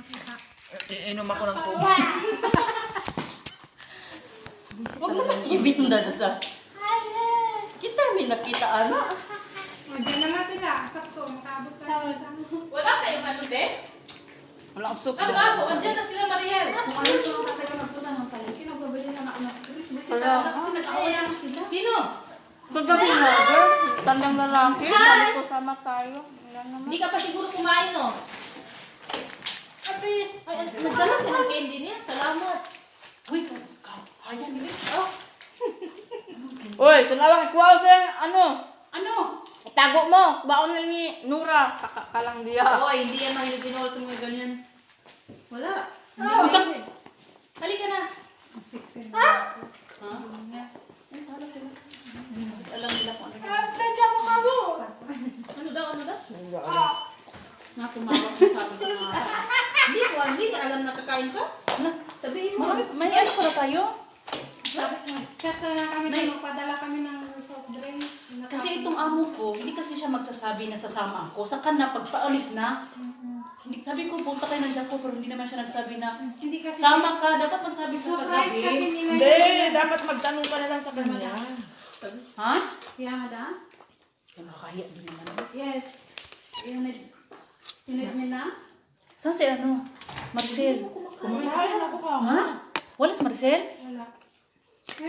Makita. Iinom ako ng tubig. Huwag mo nang ibinda sa. Kita may nakita, ana. O, dyan na nga sila. Sakto, makaabot tayo sa Wala kayong ano, be? Wala akong soup. Ang abo, andyan na sila, Mariel. Kung ano ito ang tatay ko nagpunta ng palengke, nagbabali na ako ng stress. Busi talaga kasi nag-away na sila. Sino? Kagabi na, girl. Tandang lalaki. Sabi ko sama tayo. Wala naman. Hindi ka pa siguro kumain, no? Ay, nagdala siya ng candy niya. Salamat. Uy, ayan, bilis. Oh. Uy, tunawa kay Kuya sa ano? Ano? Itago mo. Baon na ni Nura. Kaka ka lang diya. Oy, hindi yan mahilig tinawal sa mga ganyan. Wala. Hindi mahilig. Halika na. Ha? Mas alam nila kung ano. Ano daw, ano daw? Nga tumawag ko sabi ko nga. Hindi ko, hindi niya alam na kakain ka. Ano? Sabihin mo. May ano pala tayo? Chat na lang kami na magpadala kami ng soft drink. Kasi itong amo ko, hindi kasi siya magsasabi na sasama ako. Saka na, pagpaalis na, hindi, sabi ko, punta kayo ng Jaco, pero hindi naman siya nagsabi na, Hindi kasi sama ka, dapat magsabi sa Surprise kasi paggabi. nila. Hindi, dapat magtanong ka na lang sa kanya. Ha? Yeah, madam? Nakakahiya din naman. Yes. You need me na? Saan si ano? Marcel. Kumakain ako ka. Ha? Wala si Marcel? Wala.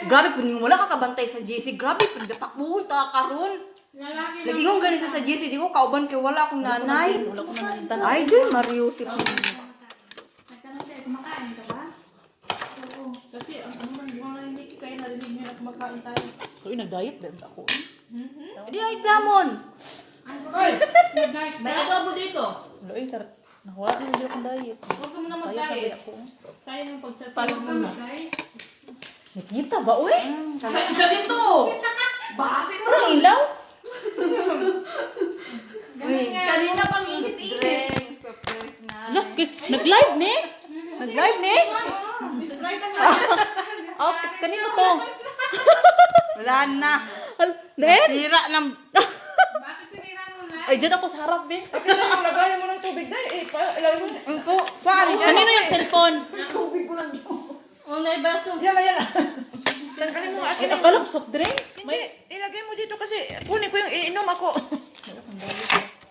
Grabe po ning wala ka kabantay sa JC. Grabe po napakbuhon ta karon. Lalaki Lagi kong ganun sa JC, di ko kauban kay wala akong nanay. Wala ko na nalitan. Ay, di Mariusip. Nagtanong siya, kumakain ka ba? Oo. Kasi ang ano man, hindi ko narinig, kaya narinig niyo na kumakain tayo. Uy, nag-diet ba ako? Di ay lamon. Nag-diet May adobo dito. Wala, uy, nakuha na hindi akong diet. Huwag ka muna Diet na mag-diet. ba ako? Sayang yung pagsasabi. ka mag-diet. Nakita ba, uy? Isa dito! Parang ilaw? Kanina pang init-init. Drink, surprise na. Ala, kis, nag-live ni? Nag-live ni? Oh, kanino to? Wala na. Nen? Sira ng Bakit sinira mo na? Ay, dyan ako sa harap, eh. Akin na yung lagayan mo ng tubig na eh. Pa, ilagay mo na. Ang ko, paano? Kanino yung cellphone? Tubig ko lang. Unay baso. Yan na, yan na. Tanggalin mo nga akin. Ay, akala ko soft drinks. Hindi, ilagay mo dito kasi kunin ko yung iinom ako.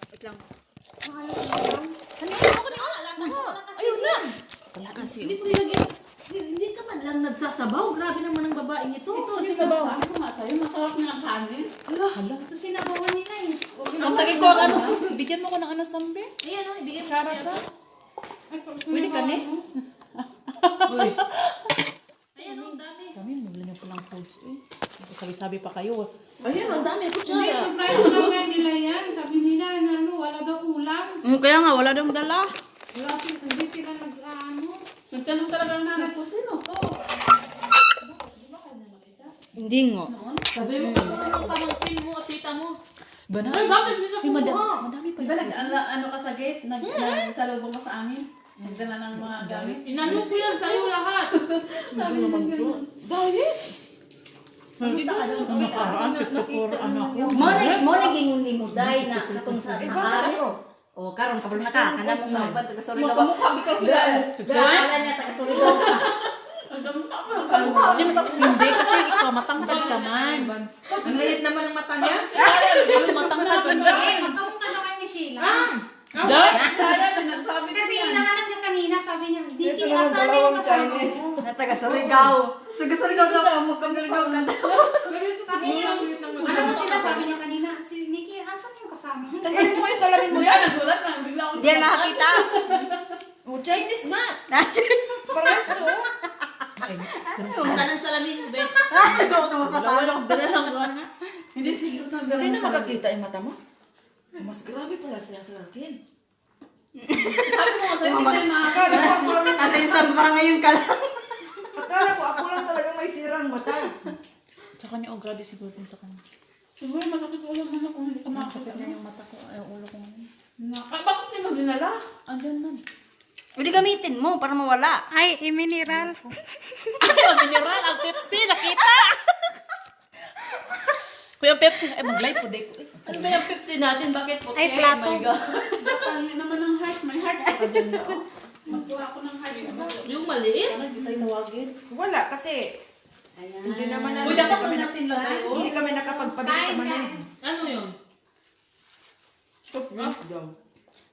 Wait lang. Ayun na. Hindi ko nilagyan. Hindi ka man lang nagsasabaw. Grabe naman ang babaeng ito. Ito, sinasabi ko nga sa'yo, masarap na ang kanin. Ito sinabawan nila eh. Ang tagi ko ang ano. Bigyan mo ko ng ano, sambe. Ayan o, ibigay mo. Para sa. Ay, pag Pwede ka ni? Ayan o, ang dami. Kami, mabili niyo palang foods eh. Sabi-sabi pa kayo. Ayan, ang dami. Hindi, Kutsara. surprise lang nga nila yan. Sabi nila na ano, wala daw ulam. Kaya nga, wala daw dala. Wala sila, hindi sila nag, ano. Nagtanong talaga ang nanay ko, sino to? Hindi ngo. Sabi mo, kamuha ng pamangkin mo at tita mo. Banal. Ay, bakit hindi ka Ay, madami, kumuha? madami pa. Di ba nag, ano, ano ka sa gate? Nagsalubong ka sa amin? Nagdala ng mga gamit? Inano ko yan sa'yo lahat. Sabi niya ganun. Diet? Kamusta ka daw? Nakaraan, 54, ano ako. Mo na gingon ni Muday na katong sa Eh, bakit taas. ano? O karon kabalo na ka, kana mo kauban taga Surigao. Magkamukha bitaw sila. Kala niya taga Surigao ka. Magkamukha pa. Magkamukha. Hindi, kasi ikaw matangkad ka man. Ang liit naman ang mata niya. Ikaw matangkad ka man. Eh, magkamukha daw kayo ni Sheila. Kasi hinahanap niya kanina, sabi niya, Diki, Ito naman asan na yung dalawang kasama Chinese. mo? Na taga Surigao. Taga Surigao daw. Magkamukha ka daw. Sabi niya, ano mo sila, sabi niya kanina, si Nikki, asan yung kasama mo? Tanggalin mo yung salamin mo Bigla yan. nagulat na. Bigla akong Hindi na nakakita. Oh, Chinese nga. Parehas to. oh. Saan ang salamin mo, bes? Hindi siguro nagdala Hindi ng na makakita yung mata mo. Mas grabe pala siya sa akin. Sabi ko nga sa'yo, hindi tayo makakita. Akala ko ako lang, Ate isang parang ngayon ka lang. akala ko ako lang talaga may sirang mata. Sa kanya, oh, grabe siguro din sa kanya. Siguro masakit ulo mo na kung hindi ka makakita. Sakit na yung mata ko, ay, yung ulo ko ngayon. Ay, bakit hindi mo dinala? Andyan man. Hindi gamitin mo para mawala. Ay, mineral. Ano, mineral, ang Pepsi, nakita! Kuya Pepsi, ay mag-live po, day ko. eh. Ano ba yung Pepsi natin? Bakit puti? Ay, plato. Oh my God. Pangit naman ang heart. May heart ka pa din daw. Magkuha ako ng heart. Yung maliit. Sana hindi tayo tawagin. Wala kasi hindi naman Uy, hindi dapat kami, na natin lagay, oh. hindi kami nakapagpabili sa Kain, Manila. kain. Ano yun? Daw.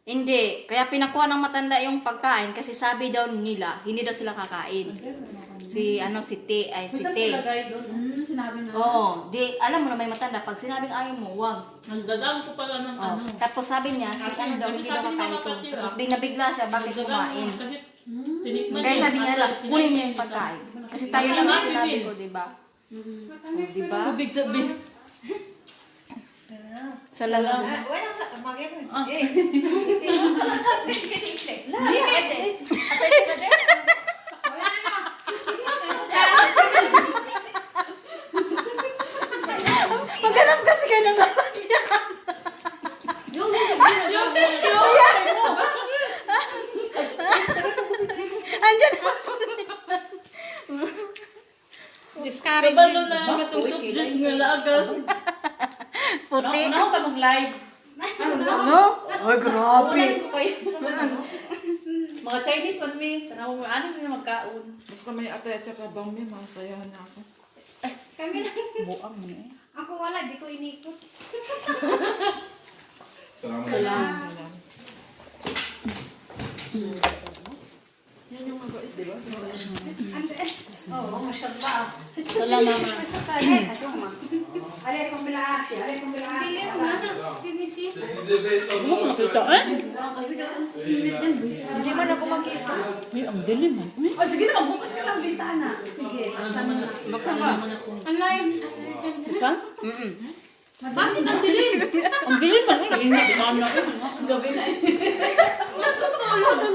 Hindi. Kaya pinakuha ng matanda yung pagkain kasi sabi daw nila, hindi daw sila kakain. Si ano si T ay si Saan T. nilagay doon? Sinabi na. Oo, di alam mo na may matanda pag sinabing ayaw mo, wag. Ang dadaan ko pala ng Oh. ano. Tapos sabi niya, si ano daw, hindi daw Sabi ni kakain Mama ito. Patira. Tapos binabigla siya, bakit Nagdagan kumain? ko kasi tinikman Kaya niya. sabi niya lang, Kinain kunin niya niya yung pagkain. Kasi tayo lang ang sinabi ko, di ba? Matamis Di ba? Tubig sa big. Salamat. Wala ka, Wala na. Maghanap kasi kayo ng lalagyan. Yung tissue! Andyan na. Discourage. Kabalo na ang itong soup juice nga lagal. Puti. Una ka mag-live. No? Ay, grabe. Unahin ko kayo. Mga Chinese man mi. Tanaw mo, ano mi magkaon. Basta may atay at saka bang may masayahan na ako. Kami lang. Buang mo eh. Ako wala, di ko inikot. Salamat. Yan yung mabait, di ba? Oo, masyadla. Salamat. Dilim na. Sinisi. Hindi mo makita eh. Kasi ka, ang init yan, boys. Hindi man ako makita. Ay, ang dilim man. O sige na, magbukas ka ng bintana. Sige. Ang live. Saan? Bakit ang dilim? Ang dilim man. Ay, nag-ingat ka na. Ang gabi na eh. Natutulog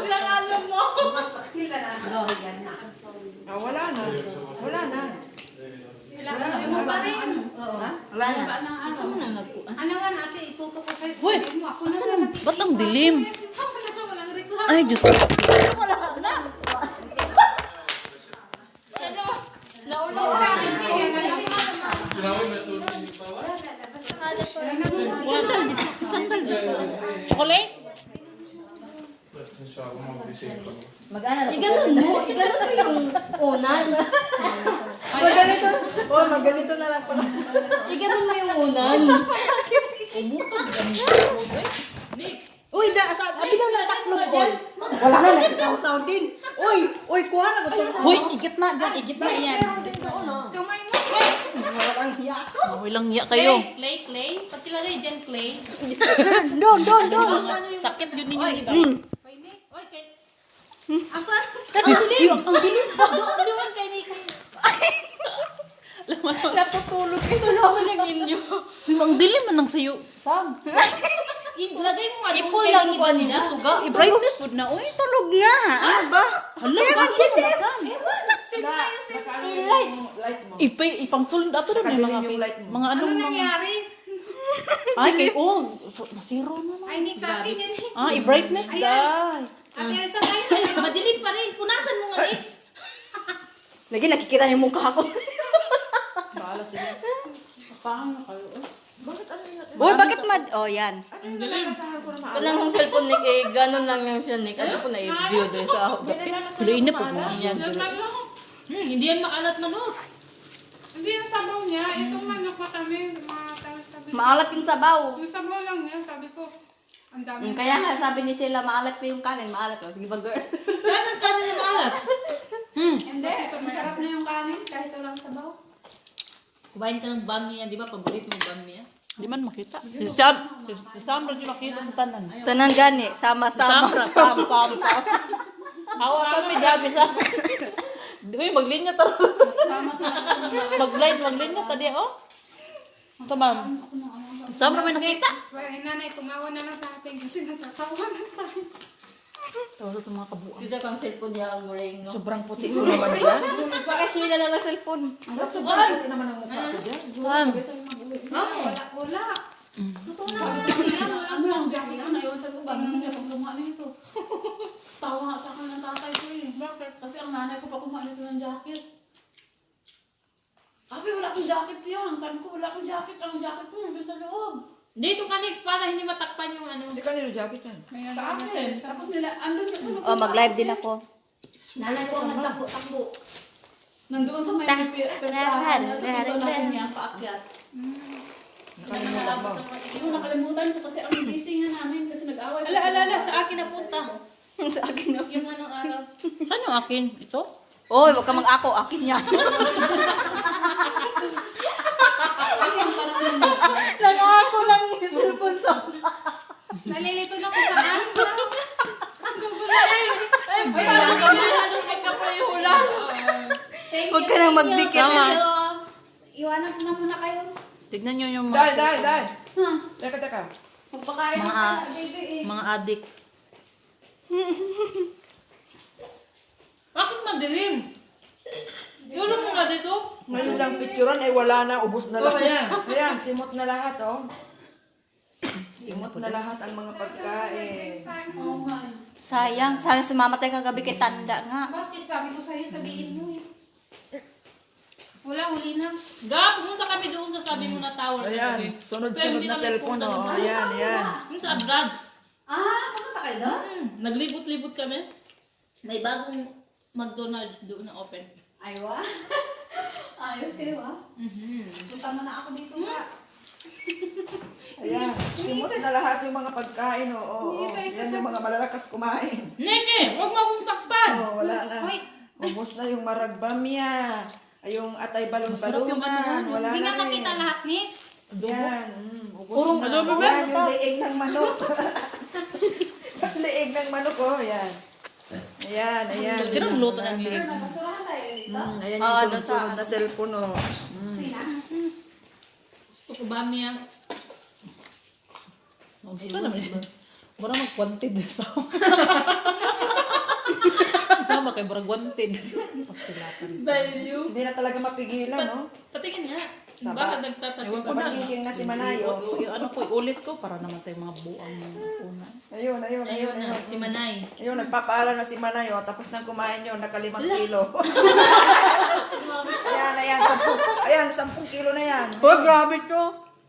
lang alam mo. Ah, wala na. Wala na. Wala mo pa rin. Wala na. Wala na ano. Ano nga ate, ituto ko sa'yo. Uy, Sabihin mo, ako na asan lang ang, ba't ang dilim? Walang Ay, Diyos ko. Sandal. Chocolate? Mag-ano? Iganon mo. Iganon mo yung unan. Maganito. Oh, maganito na lang pala. Iganon mo yung unan. Uy, da, sa, abi daw ng taklob ko. Wala na, nagsaw din. Uy, uy, kuha na. Hoy, igit na. Dyan, igit na yan. Kamay mo. Walang hiya. Walang hiya kayo. Clay, clay, clay. Pati lagay dyan, clay. Doon, doon, doon. Sakit yun ninyo, di ba? Oy, Nick. Oy, kay... Asan? Ang dilim. Ang dilim. Doon, doon kay Nick. Naputulog kayo. Sulaman ng inyo. Uy, ang dilim man ng sayo. Sam. Ilagay mo nga doon Ipon kay lang Nick ko nila. ninyo suga. I-brightness po na, uy. Tulog nga. Ano ba? Hala, Kaya bakit ang na, Sam? Baka ano yung light mo. Ipay, ipangsulod ato na may mga Nakadilim yung light mo. mga Ano anong mga nangyari? Ay, kay oh, so, nasiro na na. Ay, Nick, sa akin yan. eh. Ah, i-brightness dai. Ate Elsa, tayo. Madilim pa rin. Punasan mo nga, Nick. Lagi nakikita niyo yung mukha ko. Bahala sila. Paano kayo? eh? Bakit ano yung... Uy, bakit mad... Oh, yan. Ano yung nalalasahan ko na maalat? Kanang kong cellphone Nick, eh, ganun lang yan siya Nick. Ano po na i-view doon sa ako. May nalalasahan Tuloy ko na po. maalat. Yan. Hindi yan maalat manok. Hindi yung sabaw niya. Itong manok matamis. Matamis. Maalat yung sabaw. Yung sabaw lang niya, sabi ko. Ang dami. Kaya nga sabi ni Sheila, maalat pa yung kanin. Maalat. Oh, sige ba, girl? Kanan, kanan yung maalat. Hindi, masarap na yung kanin kahit walang sabaw. Kumain ka ng bamya, di ba? Paborito mo bamya. Di man makita. Si Sam, si Sam ra di makita sa tanan. Tanan gani. Sama-sama. Sam ra, Sam, Sam, Sam. Hawa sa mi grabe sa. Uy, maglinya ta. Magline, maglinya ta di oh. Ito ma'am. Sam ra may nakita. Well, nanay, tumawa na lang sa atin kasi natatawa na tayo. Tawa sa itong mga kabuang. Dito kang cellphone niya ang muring. No? Sobrang puti ko naman dyan. Bakit Sheila na lang cellphone? Sobrang puti naman ang mukha ko dyan. Sam. Wala, wala. Totoo na wala siya. Walang Ano lang, Jackie, ano, ewan sa baba, ano siya pag gumawa nito. Tawa nga sa akin ng tatay ko eh. Bakit? Kasi ang nanay ko pa kumuha nito ng jacket. Kasi wala akong jacket yan. Sabi ko, wala akong jacket. Ang jacket ko, nandun sa loob. Dito ka next para hindi matakpan yung ano. Hindi kanino jacket yan. Sa akin. Tapos nila, andun pa sa Oh, mag-live din ako. Nanay ko ang nagtakbo-takbo. Nandoon sa may pertahan. Nasa pinto natin niya, paakyat. Nakalimutan mo. Yung nakalimutan ko kasi ang busy nga namin kasi nag-away. Ala, ala, ala, sa akin napunta. Sa akin na. Yung anong araw. Saan yung akin? Ito? Oy, wag ka mag-ako. Akin yan. Nag-ako ng cellphone sa Nalilito na ko saan. Ay, parang kami halos magkapareho lang. Thank Huwag ka nang magdikit. Tama. Iwanan ko na muna kayo. Tignan nyo yung Dai, mga, dai, dai. Teka, teka. Magpakain na kayo, baby eh. mga addict. Bakit madilim? Tulong mo nga dito. Ngayon lang picturean ay wala na, ubos na Oh, lahat. ayan. Ayan, simot na lahat, oh. Simot na lahat ang mga pagkain. Oo nga. eh. Sayang. Sana sumamatay kagabi kay Tanda nga. Bakit? Sabi ko sa'yo, sabihin mo eh. Wala, huli na. Ga, pumunta kami doon sa sabi mo na tower. Ayan, kagabi. Pero sunod-sunod hindi na kami cellphone, pumunta oh. doon. Ayan, ayan. Yung sa Abrad. Ah, pumunta kayo doon? Naglibot-libot kami. May bagong McDonald's doon na open. Aywa. Ayos kayo ah. Punta mo na ako dito nga. Ayan, simot na lahat yung mga pagkain, oh. Oh, oh. Yan yung mga malalakas kumain. Neke, huwag mo akong takpan! Oh, wala na. Uy. Ubos na yung maragbamya. Ay, yung atay balon-balunan. Wala Hindi na nga rin. makita lahat ni. Yan. Ubos na. Yan, yung leeg ng manok. Leeg ng manok, oh. Yan. Ayan, ayan. Sino ang luto ng liig? Nabasurahan tayo dito. Ayan Ah, yung doon sa- sunod-sunod na cellphone, oh. Sila. Gusto ko ba niya? Gusto naman siya. Mura mag-wanted sa Sama kay murag wanted. Value. Hindi na talaga mapigilan, no? Patingin nga. Bakit nagtatabi Ewan pa? ko na. Papachiching na si Manay, oh. Ano ko, ulit ko para naman tayo mga buang una. Ayun, ayun, ayun. Ayun na, si Manay. Ayun, nagpapaalam na si Manay, oh. Tapos nang kumain yun, naka 5 kilo. Ayan, ayan, 10, ayan, 10 kilo na yan. Oh, grabe to.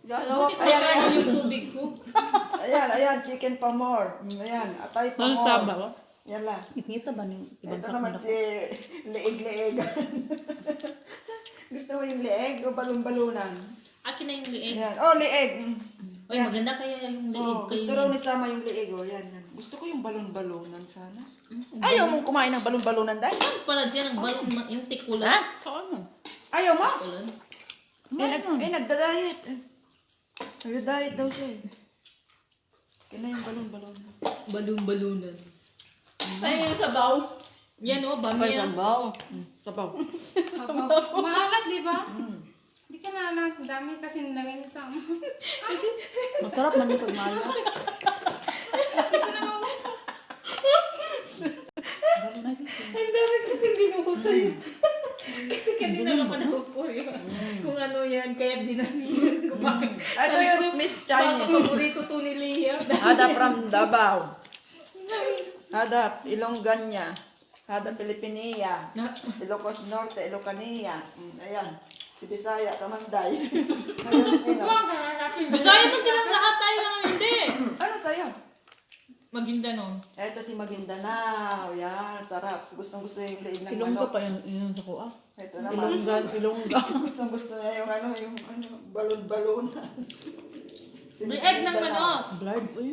Dalawa. Bakit magkanin yung tubig ko? Ayan, ayan, chicken pa more. Ayan, atay pa Ano more. sama ba? Yan lang. Ngita ba ning ibang Ito naman si leeg-leeg. Gusto mo yung leeg o balon-balunan? Akin na yung lieg. Ayan. Oh, leeg. Uy, maganda kaya yung lieg Oh, kayo. gusto raw ni Sama yung leeg. Oh, yan, yan. Gusto ko yung balon-balunan sana. Ayaw mong kumain ng balon-balunan dahil. Ano pala dyan ang balon, yung tikulan? Ano? Ayaw mo? Tikulan. Eh, nagda-diet. Eh, nagda-diet daw siya eh. Kaya yung balon-balunan. Balon-balunan. Ay, yung sabaw. Yan o, bamya. Sabaw. Sabaw. Sabaw. Maalat, di ba? Hindi ka maalat. Ang dami kasi nilagay sa sama. Masarap man yung pagmala. Ang dami kasi binuho sa'yo. Kasi kanina ka pa naupo yun. Kung ano yan, kaya dinamihan ko. Bakit? Ito yung Miss Baka Chinese. paborito to ni Liam. Ada from Davao. Ada Ilongganya. Ada Pilipinia. Ilocos Norte, Ilocania. Ayan. Si Bisaya, Kamanday. Ayun, sino? Bisaya man silang lahat, tayo lang ang hindi. Ano sa'yo? Maguindanao. Ito si Maguindanao. Yan, sarap. Gustong gusto niya yung leeg ng Ilongga manok. pa yun, yun sa kuha. Ito naman. Ilongga, Ilongga. Gustong gusto niya yung ano, balon-balon. Si Miss Leeg ng Maguindanao. manok. Blurred uy.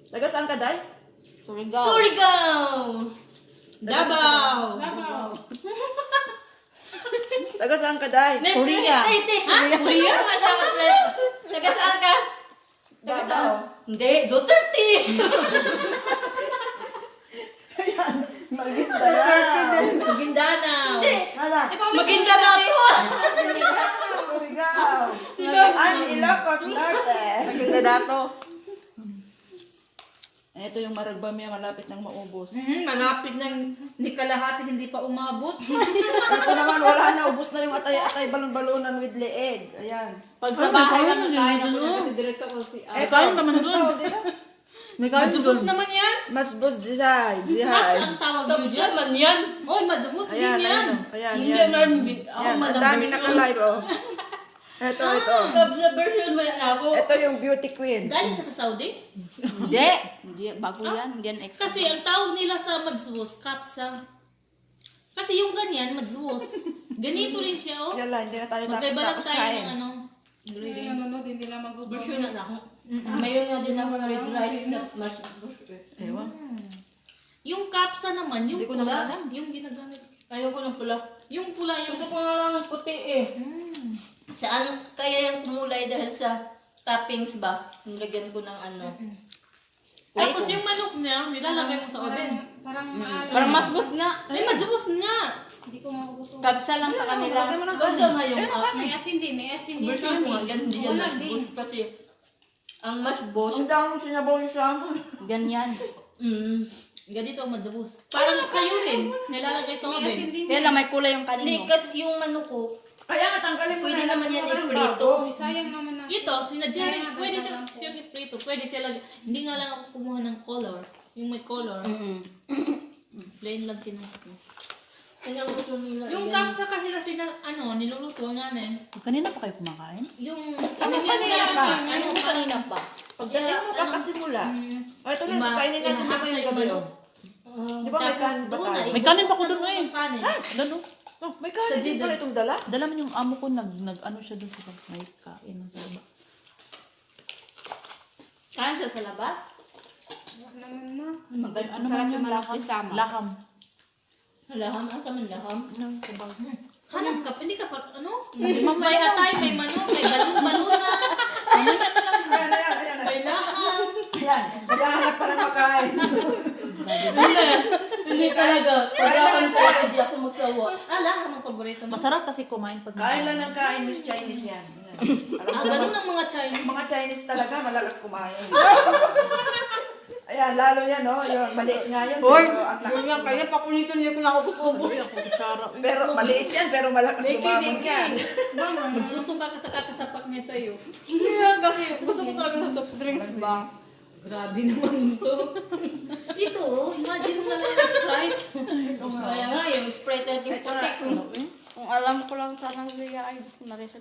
Taga saan ka, Day? Surigao. Surigao! Davao. Sabaw. Taga saan ka, Day? Korea. Ha? Korea? Taga saan ka? Taga saan? Hindi, Duterte. Ayan, Maguindanao. Maguindanao. Hala. Maguindanao to. Surigao. I'm Ilocos Norte. Maguindanao. Ito yung maragbamya malapit nang maubos. Malapit ng ni kalahati, hindi pa umabot. Ito naman, wala na. Ubos na yung atay-atay balon-balonan with leeg. Ayan. Pag sa bahay lang kain ako niya kasi diretso ko si Eto, kain naman dun. Ito, dito. May kain Mazubos doon. naman yan. Masbos dihay. Mas Dihay. ang tawag nyo dyan. man yan. Oy, mazubos Ayan, din yan. ayan. Ayan, Hindi ayan. man. Ako Ayan, man ang dami naka-live, oh. Ito, ito. Kabsa version mo yan ako. Ito yung beauty queen. Galing ka sa Saudi? Hindi. Hindi, bago yan. Hindi yan ex. Kasi ang tawag nila sa madswus, kapsa. Kasi yung ganyan, madswus. Ganito rin siya, oh. Yala, hindi na tayo tapos Magkaiba lang tapos tayo kain. ng ano. Yung nanonood, hindi lang mag Version na ako. Mayroon nga din ako na red rice na mas Ewan. Yung kapsa naman, yung Hindi ko naman pula, alam. yung ginagamit. Ayoko ng pula. Yung pula, yung Gusto ko na lang ng puti eh. Saan kaya yung kumulay dahil sa toppings ba? Nilagyan ko ng ano. Tapos yung manok niya, nilalagay mo sa oven. Parang maalam. Parang mas bus nga. Ay, madswus nga! Hindi ko maubos. Kabsa lang sa kanila. Lagyan mo ng Ganda kanin. nga yung May asin din, may asin din. version ko nga. Yan, hindi yan Wala mas din. boss kasi ang mas boss. Ang dami mong sinabaw yung salmon. Ganyan. Ganito ang madswus. Parang sa'yo rin, nilalagay sa May oven. asin din. Kaya lang may kulay yung kanin Hindi, mo. kasi yung manok ko, Kaya nga, tanggalin mo pwede na. naman yan Lagyan mo ng iprito. bago. May sayang naman na. Ito, sinadya rin, Kaya nga, pwede siya, dagdagan ko. siyang iprito, pwede siya lagi. Hindi nga lang ako kumuha ng color. Yung may color. Plain lang kinuha ko. Kaya ang gusto nila. Yung kapsa kasi na sina, ano, niluluto namin. Kanina pa kayo kumakain? Yung, Ano kanina pa? Ano, Ano kanina pa? Pagdating mo, kakasimula. Ay, ito na, kainin natin ihahasa mamaya yung gabi. manok. Oh. Di ba may kanin ba Doon na, tayo? May kanin pa ko doon eh. Yung kanin. Doon oh. Oh, may kanin din pala itong dala. Dala man yung amo ko, nag ano siya doon sa may kain ng sa baba. Kain siya sa labas? Wala naman na. Maganda. Ano Sarap man yung yun? manok Laham. isama. Laham. Laham, asa man laham? Hanap ka, hindi ka pa, ano? May atay, may manok, may balon-balona, Ayan, ayan, ayan. may laham. Ayan, naghahanap pa ng makain. Hindi talaga. Pag laham talaga, hindi ako magsawa. Ah, laham ang paborito mo. Masarap kasi kumain pag Kain lang ng kain, Miss Chinese yan. Ayan. Alam Ah, mo naman, ganun ang mga Chinese. mga Chinese talaga, malakas kumain. Ayan, lalo yan, oh. Yun, maliit nga yun. Hoy! Pero, ang lakas Ganyan, kaya pakunitan niya ko naubos-ubos. Pero maliit yan, pero malakas lumamon yan. Magsusuka ka sa kakasapak niya sa'yo. Hindi nga kasi gusto ko talaga ng soft Drinks ba? Grabe naman to. Ito, oh, imagine mo na lang ang Sprite. Kaya nga, yung Sprite at yung puti. Kung alam ko lang sana siya ay narisa.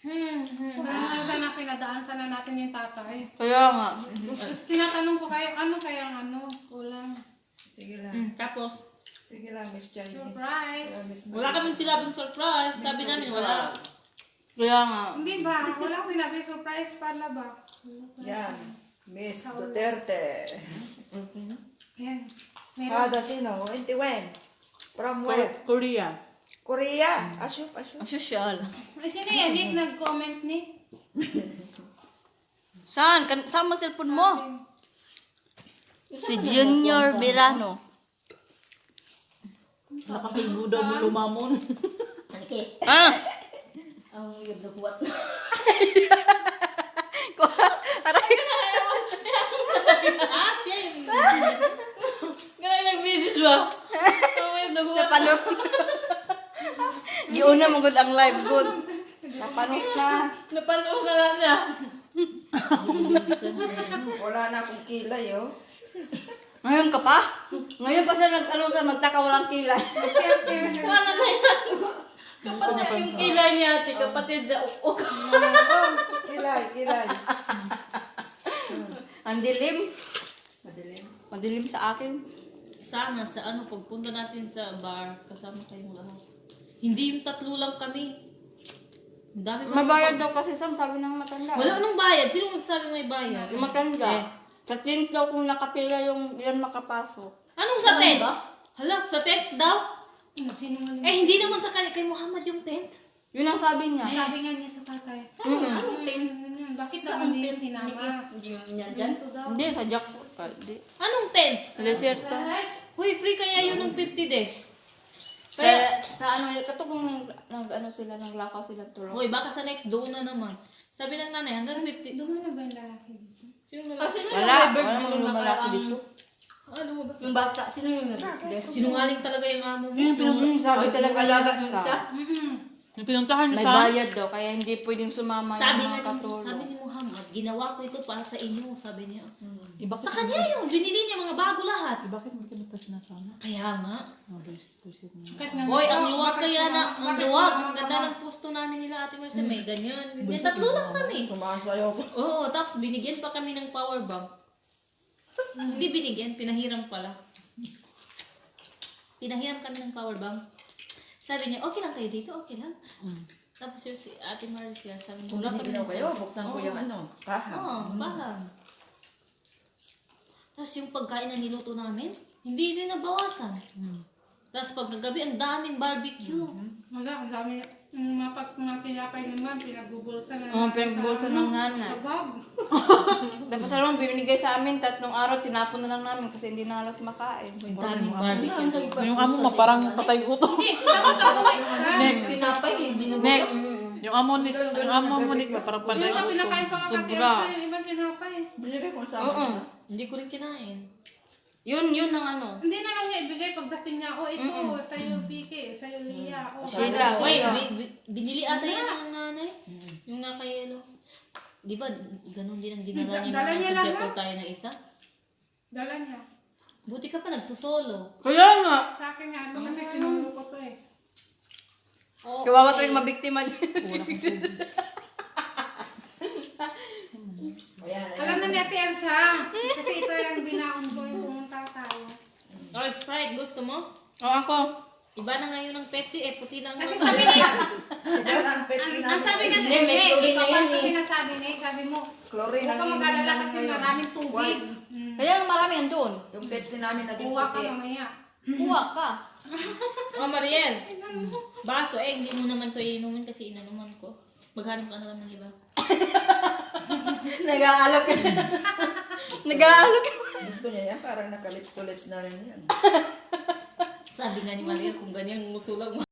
Wala naman sana pinadaan sana natin yung tatay. Kaya nga. Tapos tinatanong ko kayo, ano kaya ang ano? Kulang. Sige lang. Tapos, Sige lang, Miss Chinese. Surprise! Kaya, Miss wala kaming sinabing surprise. Sabi namin, wala. Kaya nga. Hindi ba? Wala akong sinabi surprise pala ba? Yan. Miss Duterte. Ayan. Meron. Kada sino? When? From where? Korea. Korea. Asyop, asyop. Ang social. Ay, sino yan? Nick nag-comment ni? Saan? Saan mo cellphone mo? Si Junior Verano. Nakapingo daw mo lumamon. Okay. Ah! Ang yablaguat. Aray. Ah, siya yung... Kaya nag-message ba? Ang yablaguat. Napanos. Giuna mo gud ang live good. Napanos na. Napanos na lang siya. Wala na akong kilay, oh. Ngayon ka pa? Ngayon pa siya nag ano sa magtaka walang kilay. Wala na yan. Kapatid yung kilay niya ate, kapatid sa ukok. Oh, kilay, kilay. Ang dilim. Madilim. Madilim sa akin. Sana sa ano, pagpunta natin sa bar, kasama kayong lahat. Hindi yung tatlo lang kami. Ang dami pa. May bayad daw kasi Sam, sabi ng matanda. Wala anong bayad? Sino magsabi may bayad? Yung matanda. Eh. Sa tent daw kung nakapila yung ilan makapasok. Anong sa tent? Hala, sa tent daw? Sinungaling. Eh, hindi naman sa kanya, kay Muhammad yung tent. Yun ang sabi niya. Sabi nga niya sa tatay. Anong tent? Ano yun? Bakit daw Saan hindi tent? sinama? Hindi niya dyan. Ito daw. Hindi, sa jackpot. Hindi. Anong tent? Sa desierto. Hoy, pre, kaya yun ng 50 days. Sa, sa ano, kato kung nag, ano sila, naglakaw sila tulog. Hoy, baka sa next doon na naman. Sabi ng nanay, hanggang 50. Duman na ba yung lalaki dito? Sino na Ah, sino yung Wala, may birthday wala nung namang lumalaki nakaraang- dito. Ah, lumabas. Yung bata, sino yung nag-birthday? Sinungaling talaga yung amo mo. Sabi talaga Alaga niya yung isa? Yung pinuntahan niyo May sa bayad daw, kaya hindi pwedeng sumama yung Sabi mga nga ni, katulog. sabi ni Muhammad, ginawa ko ito para sa inyo, sabi niya. Eh, bakit, Sa kanya yun, binili niya mga bago lahat. eh, bakit hindi ka na pa sinasama? Kaya nga. Oh, buisit na. Kahit naman- Hoy, ang luwag Bakit kaya na, sumama? ang Bakit luwag. Ang ganda ng pusto namin nila Ate Marcia. May ganyan. Ganyan. Tatlo lang kami. Sumasayaw ko. Oo, tapos binigyan pa kami ng power bank. Hindi binigyan, pinahiram pala. Pinahiram kami ng power bank. Sabi niya, okay lang kayo dito, okay lang. Tapos yung si Ate Marcia, sabi niya, Kung wala hindi kami daw kayo, buksan ko Oo. yung ano, kaha. Oo, paham. Tapos yung pagkain na niluto namin, hindi rin nabawasan. Tapos pagkagabi, ang daming barbecue. Wala, ang dami. Yung mga pag mga tinapay naman, pinagbubulsa na. Oo, pinagbubulsa sa ng ano, nanay. sa bag. Tapos alam mo, binigay sa amin 3 araw, tinapon na lang namin kasi hindi na halos makain. Ang daming barbecue. Yung amo mo parang patay gutom. Hindi, dapat ako may isa. Tinapay, binubulo. Nek, yung amo ni, yung amo mo ni parang Hindi patay nga, gutom. pinakain pa nga kati Sobra. Elsa yung ibang tinapay. Binigay ko sa Oo. akin. Hindi ko rin kinain. Yun, yun ang ano. Hindi na lang niya ibigay pagdating niya, oh ito, sa'yo Vicky, sa'yo Lia. Oh, Sheila. Wait, binili ata yun ng nanay. Yung naka-yellow. Di ba, ganun din ang dinala niya Dala nung niya nasa lang, Japan ha? tayo na isa. Dala niya. Buti ka pa nagsusolo. Kaya nga. Sa akin nga, ito kasi sinuro ko to eh. Oo. Kawawa tuloy mabiktima dyan. Ayan, ayan. Alam na ni Ate Elsa, kasi ito yung binaon ko yung pumunta tayo. Oh, Sprite, gusto mo? O ako. Iba na ngayon ang Pepsi eh, puti lang. Kasi sabi niya, Ang Pepsi ang sabi kasi, Hindi, may eh, chlorine ikaw na pa yan kasi eh. nagsabi ni, sabi mo, Chlorine huwag ang kang inumin mag-alala namin kasi ngayon. maraming tubig. White. Kaya nga marami andun. Yung Pepsi namin naging Kuha ka puti. mamaya. Kuha ka. Oh, Mariel. Baso eh, hindi mo naman to iinumin kasi inanuman ko. Maghanap ka na lang ng iba. Nag-aalok ka. Nag-aalok ka. Gusto niya yan, parang naka-lips to lips na rin yan. Sabi nga ni Mariel, kung ganyan, musulag mo.